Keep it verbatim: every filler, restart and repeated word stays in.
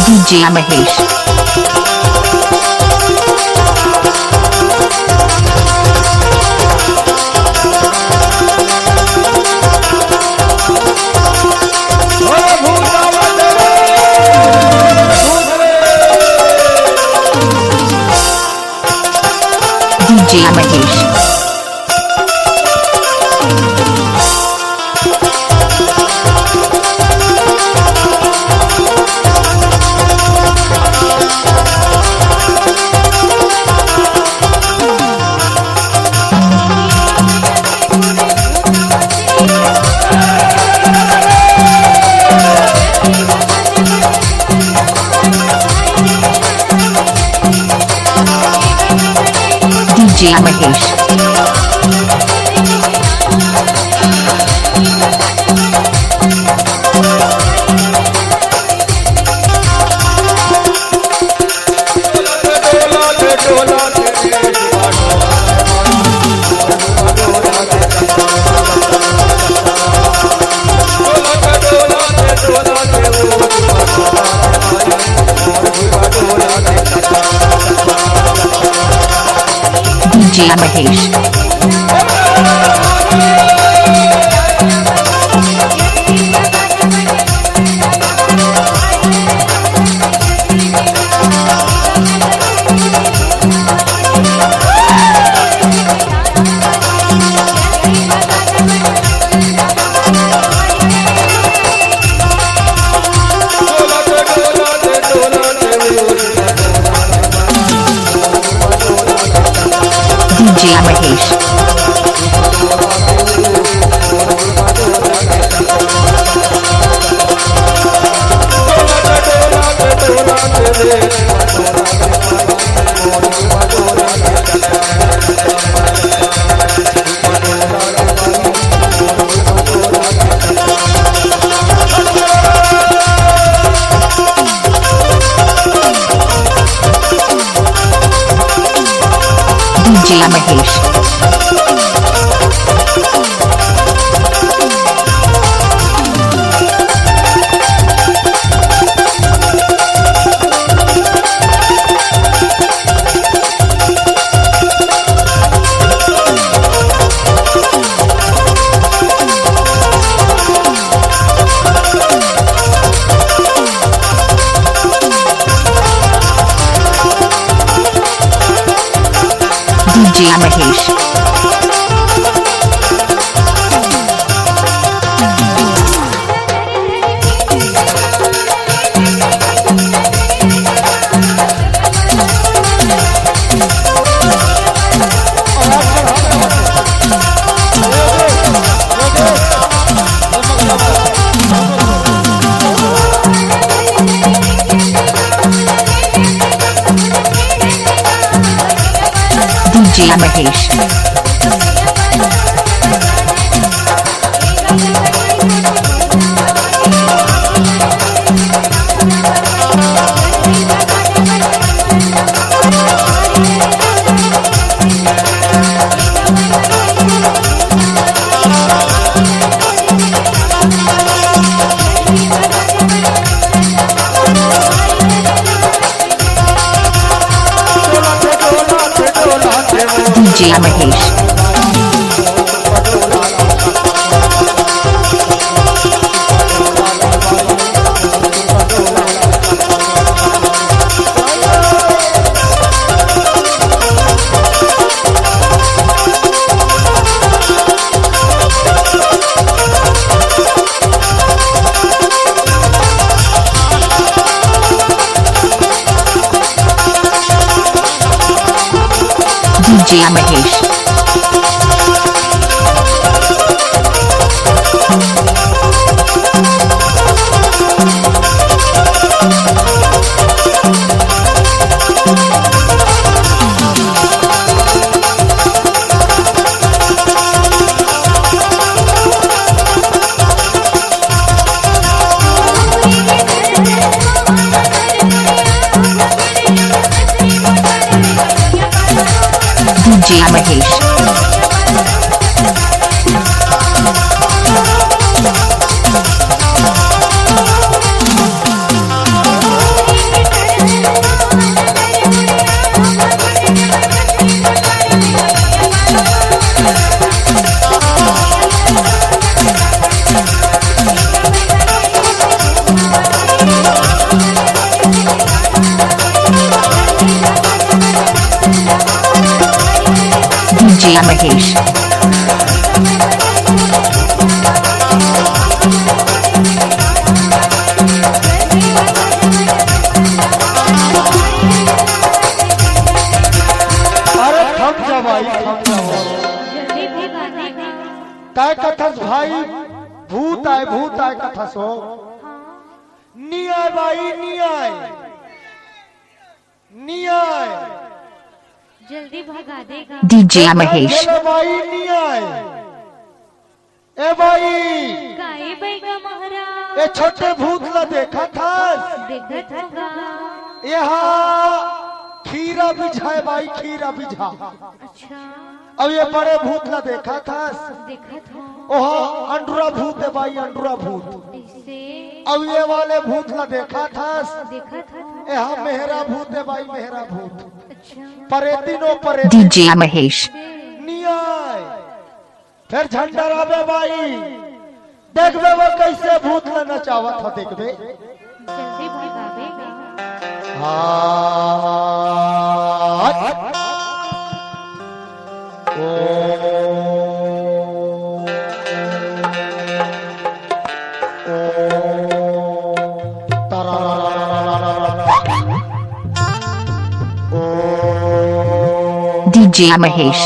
DJ Mahesh. DJ Mahesh. DJ Mahesh. DJ Mahesh. DJ Mahesh. DJ Mahesh. DJ Mahesh. DJ Mahesh. DJ Mahesh. DJ Mahesh. Mahesh. D J Mahesh. अरे थम जा भाई, थम जा भाई। जल्दी भगा देगा। काय कथस भाई, भूत आय, भूत आय कथस हो। नी आय भाई, नी आय, नी आय। जल्दी भगा देगा। D J ए, Mahesh. ए भाई, नी आय। ए भाई। काय बइगा महाराज? ए छोटे भूत ला देखत हस? देखत होगा। ए हा खीरा बिजहा ए भाई, खीरा बिजहा। अच्छा। अब ए बड़े भूत ला देखत हस? देखत हो। ओहा अंडुरा भूत ए भाई, अंडुरा भूत। ऐसे। अब ए वाले भूत ला देखत हस? देखत हो। ए हा मेहरा भूत ए भाई, मेहरा भूत। अच्छा। परेती नो परेती। D J Mahesh. नी आय। फेर झंडा राबे भाई, देखबे वो कइसे भूत ला नचावत हो, देखबे। जल्दी भगाबे गा। हाँ। ओ, ओ, तारा, ओ, D J Mahesh.